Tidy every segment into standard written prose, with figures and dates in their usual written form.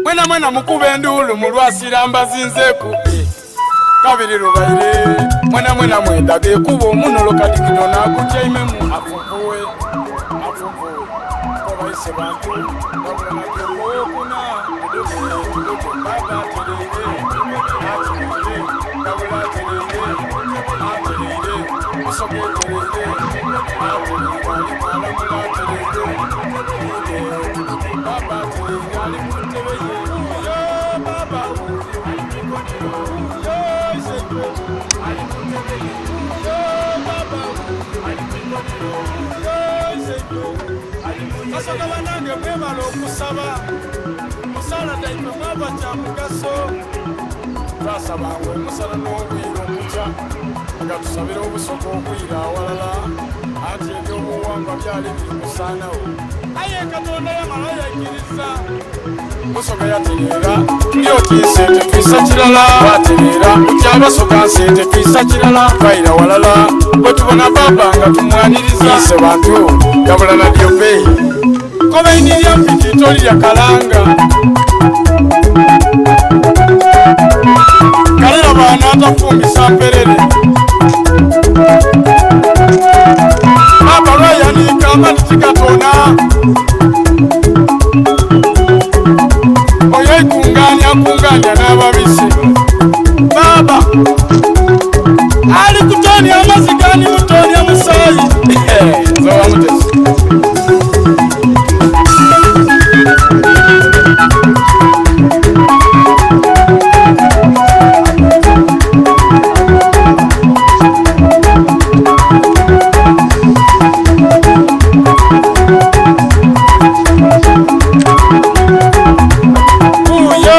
Mwena mwena mukube enduulu mu lwasira mbazinzeeku kabiri lubaire mwena mwena mwendaga ekubo omunolo kadigino nagutyaimemu afunvuwe afunvuwe kobaise bantu okuna baba atereire atereire gabula atereire atereire musoga etereire atereire alimwalamula atereire baba atereire ali mu ntebe ye yo baba Basoga banange mwebala okusaba musala daiffe mwaba kya mugaso twasabanga omusana n'obwire okukya nga tusabira obusoga okwira awalala anti ebyobuwangwa byali biri kusaanawo aye Katonda yamala yaikiriza Busoga yatereera tulyoti nsi tetwisa kirala twatereera kyabasoga nsi tetwisa kirala twaira walala bwe tubona baba nga tumwaniriza ise bantu gabula na dyope kobainirya mpiti tolirya kalanga kalera baana atafumbisa mperere baba lwayanika amati tigatona oyo aikunganya akunganya n'ababisi baba ali kutonya amazzi gani mutonya musaayi nzowa mutesi Uyo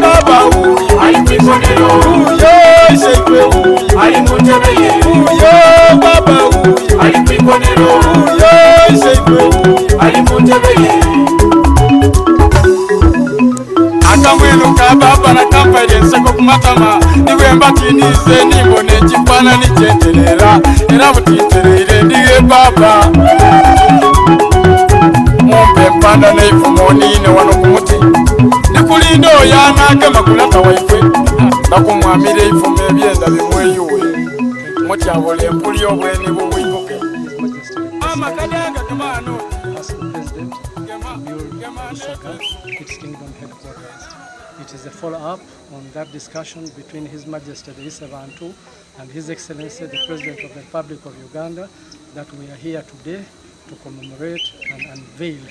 baba uyo Ali kwikonero uyo iseitwe uyo ali mu ntebe ye uyo baba uyo ali kwikonero uyo iseitwe uyo ali mu ntebe ye akamwenu ka baba nakampaire enseko ku matama nibwemba tinize nimbona ekifaanani kyenterera era butintereire ndighe baba mumpe empanda n'eifumo niine wano ku muti ndikulinda oyo anaagema kulata waife bakumwamira eifumo ebyenda bimweyuwe mutyabula empuli obweni bubwikuke His Majesty mama kadanga gemaano asked the President gema to build gema Busoga, its kingdom headquarters. It is a follow-up on that discussion between His Majesty the Isebantu and His Excellency the President of the Republic of Uganda that we are here today to commemorate and unveil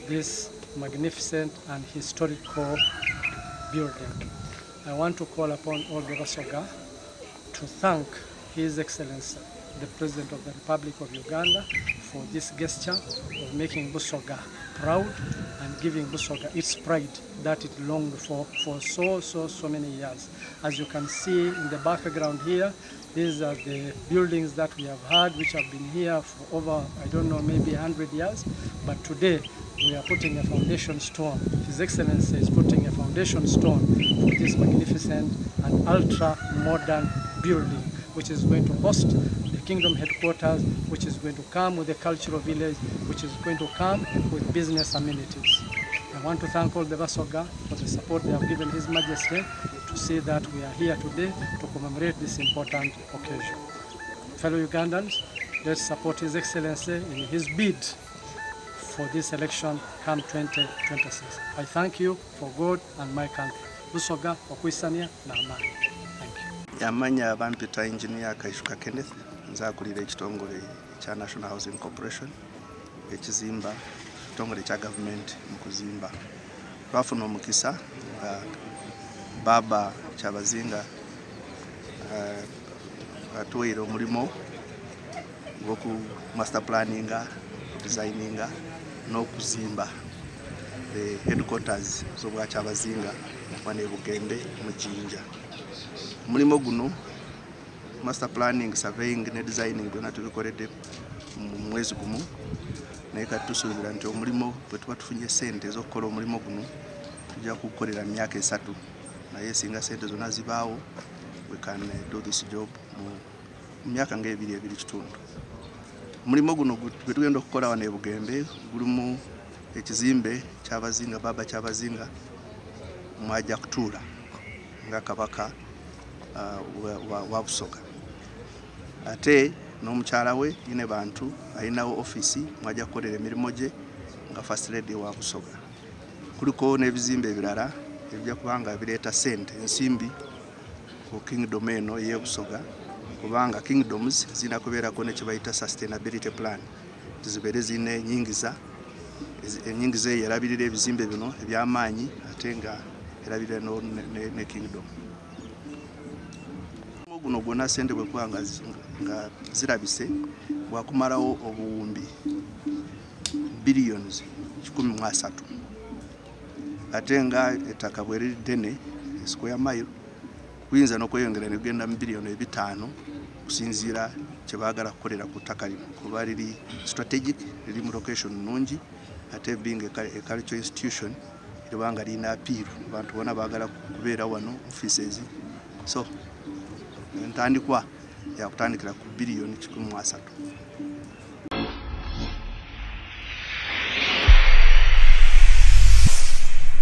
this magnificent and historical building. I want to call upon all the Basoga to thank His Excellency, the President of the Republic of Uganda, for this gesture of making Busoga proud and giving Busoga its pride that it longed for so, so, so many years. As you can see in the background here, these are the buildings that we have had, which have been here for over, I don't know, maybe 100 years. But today, we are putting a foundation stone. His Excellency is putting a foundation stone for this magnificent and ultra-modern building, which is going to host the kingdom headquarters, which is going to come with a cultural village, which is going to come with business amenities. I want to thank all the Basoga for the support they have given His Majesty to see that we are here today to commemorate this important occasion. Fellow Ugandans, let's support His Excellency in his bid for this election come 2026. I thank you for God and my country. Busoga, Okwisania, na amani. Thank you. Amanya bampita Engineer Kaishuka Kenneth, nze akulira ekitongole ekya National Housing Corporation ekizimba, ekitongole ekya gavumenti mu kuzimba. Twafuna omukisa nga Baba Kyabazinga atuwaire omulimo gw'oku master planninga, designinga n'okuzimba the headquarters z'obwa Kyabazinga wano e Bugembe mu Jinja. Omulimo guno master planning, surveying ne designing byonna tubikoledde mu mwezi gumu, naye kati tusuubira nti omulimo bwe tuba tufunye ssente ez'okukola omulimo guno tujja kugukolera mu myaka esatu, naye singa ssente zonna zibaawo we can do this job mu myaka ng'ebiri ebiri kitundu. Omulimo guno gwe tugenda okukola wano e Bugembe gulimu ekizimbe Kyabazinga, Baba Kyabazinga mwajja kutuula nga Kabaka wa Busoga. Ate n'omukyala we Inhebantu alinawo ofiisi mwajja kukolera emirimu gye nga First Lady wa Busoga. Kuliko n'ebizimbe ebirala ebijja kuba nga bireeta ssente ensimbi ku kingdom eno ey'e Busoga, kubanga kingdoms zirina kubeerako ne kye bayita sustainability plan, zibeere zirina enyingiza, enyingiza eyo erabirira ebizimbe bino eby'amaanyi ate nga erabirira ne kingdom. Guno gwonna ssente bwe kuba nga zirabise bwakumalawo obuwumbi billions 130, ate nga ettaka bwe riri ddene square mile kuyinza n'okweyongera ne kugenda mu biliyoni 5 okusinziira kye baagala kukolera ku ttaka lino, kuba liri strategic, liri mu location nnungi, ate being a cultural institution liba nga lirina appeal, abantu bonna baagala kubeera wano, offices. So entandikwa yakutandikira ku biliyoni 130.